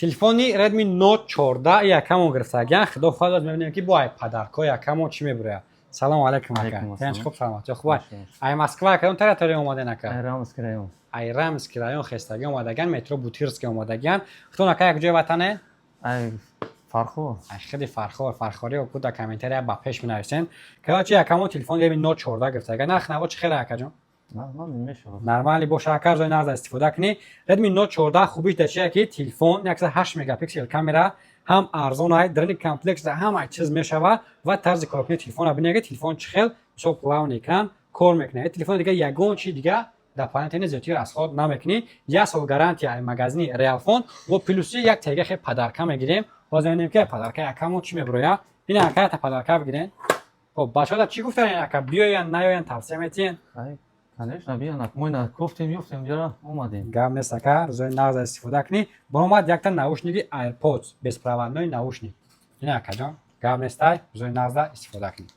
Телефони Redmi Note 14 якамон гирифтагиан. Худо хоҳад, мебинем, ки бо ай подарко якамон чӣ мебурояд. Салому алайкум, ака. Тинч, хуб, саломатӣ, хуб? Ай Москва кадом территория омаден, ака? Рамский район. Ай Рамский район хестагӣ омадагиан, метро Бутырский омадагиан. Худон, ака, як ҷои ватане? Ай Фархор. Ай хеле Фархор, Фархорӣ ку дар комментария ба пеш менависен. Короче, якамон телефон Redmi Note 14 гирифтагиан. Нарх наво чӣ хеле, акаҷон? Нормально мешавад. Нормально боша, ака, ҷои нағз истифода кунӣ. Redmi Note 14 хубиш дар чие, ки телефон 108 мегапиксел камера, ҳам арзон ай, дарини комплект ҳама чиз мешава ва тарзи коркунии телефонро бинед, ки телефон чӣ хел, мисол, плавный экран кор мекунад. Телефони дига ягон чи дига дополнительно зиёдтир расход намекунӣ. Як сол гарантия ай магазини Реалфон бо плюси як тега хел подарка мегирем. Боз мебинем, ки подарка якамон чӣ мебурояд. Ин, ака, ята подарка бигирен. Хоб, бачаҳо чӣ гуфтан, ака, биёянд, наёянд, тавсия метиҳен? Конечно, биён. Мо ина кофтем, ёфтем, ҷара омадем. Гап нест, ака, рӯзои нағз истифода кунӣ. Баромад якта наушники AirPods, беспроводной наушник. Ин, акаҷон, гап нестай, рӯзои нағза истифода кунӣ.